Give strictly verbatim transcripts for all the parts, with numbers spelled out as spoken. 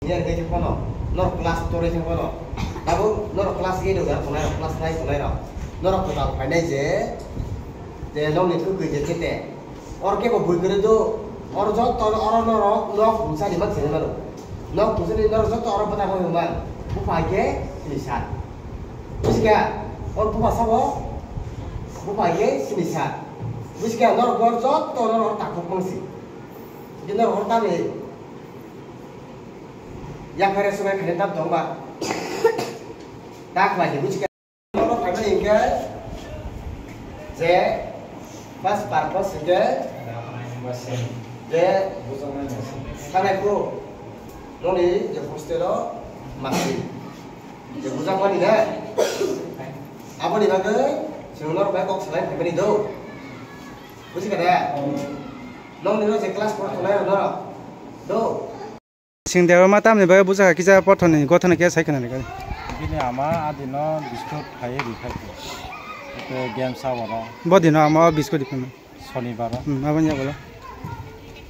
Ni ang khe phano, norok class torwi thang phano. Tabuk norok class eight rok tongnai rok, class nine tongnai rok. Norok kwtal phainai je, je nokni kwkwi je kete. Or kebo bui kwrwi do, or jotto oro norok nok pungsani mak sini mano. Nok pungsani norok jotto oro bwtang bai man. Bupha khe sini sat. Bujiga, or bupha sabo, bupha khe sini sat. Bujiga, norok bor jotto norok takhuk mangsi. Khe norok hor tamni. Yaphare subai khani tam tong ba. Tak bai de buji ka. Norok phaimani hingke je first purpose hingke je sanai ko noni je hostel o masi je bujak mani na. Aboni bagwi chwng norok bai kok salai phaimani do. Buji ka da? Nong nino je class four tongnai rok norok do. Sing dewa ma tamni bagwi bujak kisa pothoni gothana kisa sai khna ni kari. Bini ama adino biskut khai ri khai. Ete game sa waro. Bo dino ama o biskut di khna. Sonibar o. Hmm, aboni yagulo.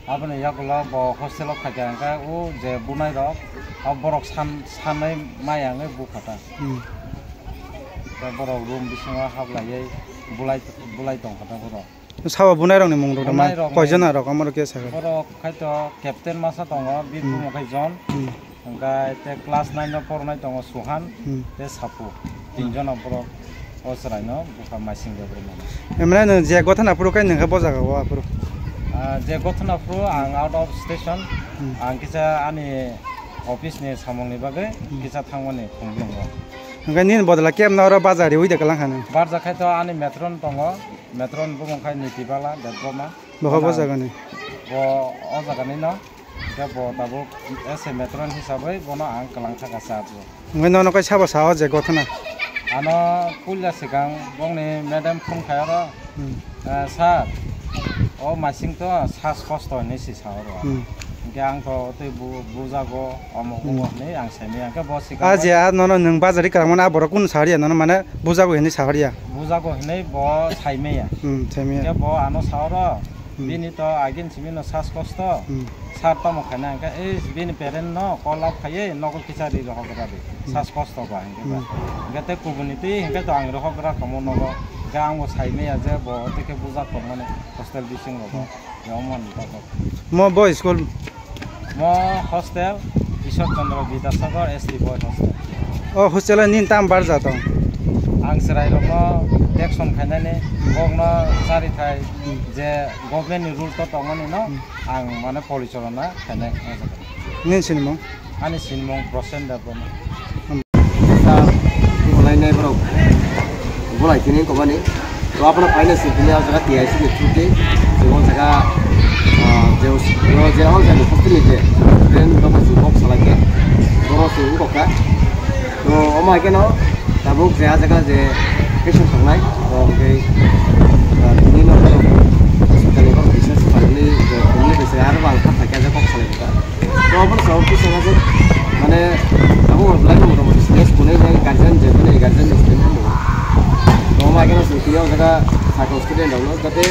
Aboni yagulo bo hostel o khai kha hingkhe o je bunai rok o borok san sanai maya wngwi bukha ta. Hmm. Tei borok room bisingo hablaiwi bulai bulai tong kha ta borok. Sabo bunai rokni mung rok ma? Bunai rokni koijon rok amoro khe sakha? Borok khai to captain masa tongo, Birbhum Hmm. khai jon. Hmm. Hingkhe tei class nine no pornai tongo Suhan, Hmm. tei Sapu. Tinjon borok o chwraino bukha maising de borok mano. Emre nwng je gothana phuru khai nwng khe bo jaga o aphuru? Ah, je gothana phuru ang out of station, Hmm. ang kisa ani office ni samung ni bagwi Hmm. kisa thangmani phunukgo. Hingkhe nini bodol khe emno oro bajar riui de kwlang kha nwng? Barja khai to ani matron tongo, matron bumung khai Nitibala Debbarma. Boha bo jagani? Bo o jagani no. Hingkhe bo tabuk S A matron hisabwi bono ang kwlang thaka charge o. Hingkhe nono kai sabo sao je gothana? Ano puila swkang bongni madam phone khai oro, Hmm. eh, sir, o masing to sas kosto hinwi si sao oro. Hmm. Hingkhe ang to tei bu-, bujago, omo Hmm. omo hinwi ang saimaya. Hingkhe bo swkang Ah, bai je, ah, nono nwng bazari kwlangmani ah borok kunu sahoriya, nono mane bujago hinwi sahoriya? Bujago hinwi bo saimaya. Hmm, saimaya. Hingkhe bo ano saoro, Hmm. bini to agin simi no sas kosto. Hmm. Sir tamo khaina hingkhe, ei, bini parent no call up khaiwi nogo kisa ri rohok radi. Hmm. Sas kosto ba hingkhe ba. Hmm. Hingkhe tei kubuni twi hingkhe to ang rohok gra kamo nogo. Hingkhe ang bo saimaya je bo tei khe bujak tongmani hostel bising rogo. Hmm. Yomon to. Mo bo school? Mo hostel Ishwar Chandra Vidyasagar S T Boy Hostel. O hostel o nini tam barja tong? Ang chwrai rokno action khainani, bokno chari thai Hmm. je government ni rule to tongmani no Hmm. ang mane polichalona khainai o jaga. Nini sinimung? Ani sinimung Prosen Debbarma. Hmm. Sa, bolai nai borok. Bolai tini komani. To abono phaina se tini o jaga T I C ni chuti. Je o jaga, ah, je o, je o jaga ni hostel ni je. Student rok se kok salai khe. Borok se wngkok kha. To omo hai kheno tabuk je ah jaga je patient tongnai. Rok hwnkhe, ah, tini no hospital ni borok bising se phaimani je tini bese aro ang kha phaikha je kok salai kha. To obo sa office o je mane abo lai no motamoti serious kunui nai guardian je mane guardian ni student no. To omo hai kheno chwng tini o jaga sakha student rok no jate,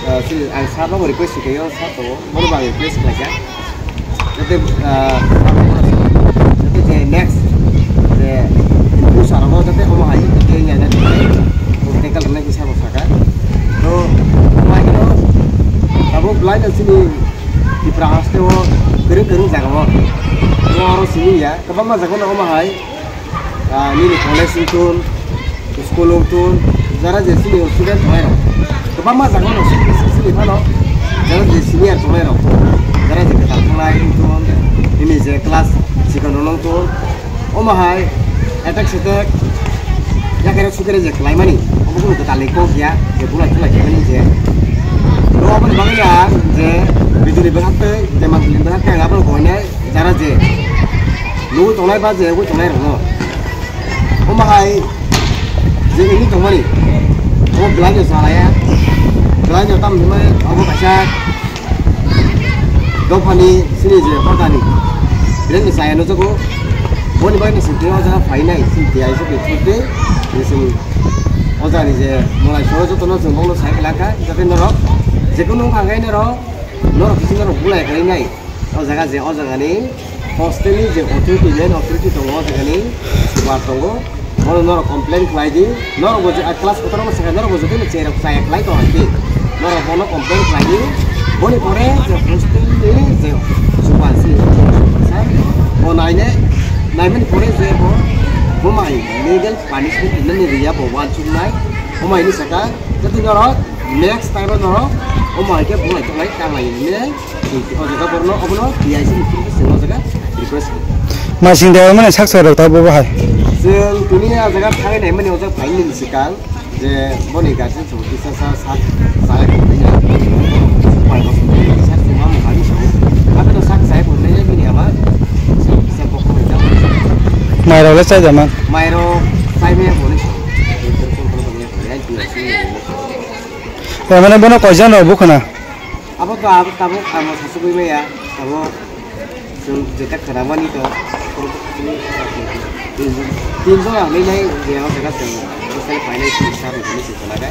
ah, si ang sir no request se kaiyo sir to bono bo ang request khlai kha. Jate, ah, jate je next je pusa rok no jate omo hai jate nai nai tackle rwnai kisa bo sakha. To omo hai kheno abo lai no chini Tripura haste o kwrwng kwrwng jaga o. Omo oro simi ya, kwbangma jaga no omo hai, ah, nini college wngthun, school wngthun, jara je chini student tongnai rok. Kwbangma jaga no simi simi phano, jara je senior tongnai rok, jara je kwtal thangnai wngthun, nini je class sikon rok wngthun, omo hai attack setek yakere sukere je khlaimani, obo kunu kwtalni kok ya, je bulai thulai khaimani je. To oboni bagwi ya je biduni bwkhak tei je mangpili bwkhak tei ang abono koinai jara je nugwi tongnai ba je ugwi tongnai rokno. Omo hai je ini tongmani, omo belai no salaya, belai no tam himai obo kaisa. Dophani sini je hotani. Belai ni saya no jago. Boni bai ni sini o jaga phainai sini tiyai se ke chute. Ni sini o jani je molai so joto no jeng bong no sai laka jate norok. Jekunu khangai norok. Norok kisi norok bulai kai nai. O jaga je, o jagani hostel ni je authority, main authority tongo, o jagani super tongo. Bono norok complain khlai di. Norok bo je, ah, class kotor ma sakha, norok bo jodi no cherok chaya khlai tong hai di. Norok bono complain khlai di. Boni pore je hostel ni je super si, bo naine, naimani pore je bo, bo mai legal punishment hinani riya bo wansuknai. Bo mai ni saka, jodi norok next time o norok, bo mai ke bo lai tong lai, tang lai hinai. O jaga borno abono P I C ni through se o jaga request. Masing de mane saksa rok ta bo bahai. Chwng tini a jaga thai nai mani o jaga phaini ni sikang je boni guardian chwng kisa sa sa sa pai ko ni sa chuma mo kani so. Abono sak sai ko ne bini ama sa sa ko ko ja. Mai rok le chai da man. Mai rok chai me bo ni so. Mane bono koijan rok bukhuna. Abo to abo tabuk ang sasugwi maya, abo chwng jeta khwnamani to, tin jon ang nai nai je o jaga chwng bwsai phainai tin sar ni simi chwng khwnaga.